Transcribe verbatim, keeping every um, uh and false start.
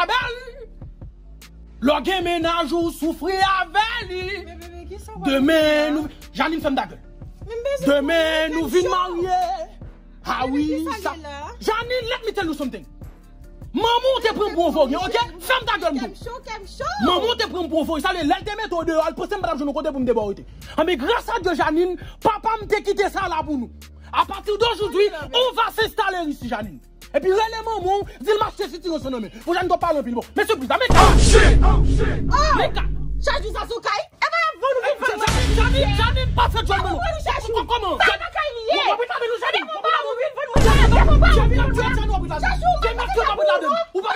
bèl. Lè w gen mennaj ou soufri avè li. Demen nou. Janine, fèm ta gèl. Demen nou vin marye. Ah wi, sa. Janine, let me tell you something. Manman w te pran pou yon voryen, ok? Fèm ta gèl m di w. Manman w te pran pou yon voryen. Sa vle lè l te mete w deyò, l panse m pa t ap jwenn yon kote pou m te ba w rete. Anben, grâce à Dieu, Janine, papa m te kite sa la pou nou. À partir d'aujourd'hui, on va s'installer ici, Janine. Epi rele manman w, di l m achte sitiron san nan men. Bon, Janine, twòp pale anpil, bon. Men sipriz la, men ka. Men ka. Chak jou sa sou kay. E pa avan nou vin vann mwen. Janine, Janine, pa fè djòl, non. Kòman? Sa pa kay li ye. Ou pa pita men nou, Janine. Ou pa pita men nou. Janine ap tire, Janine ap pita. Janine ap tire, ap pita. Ou pa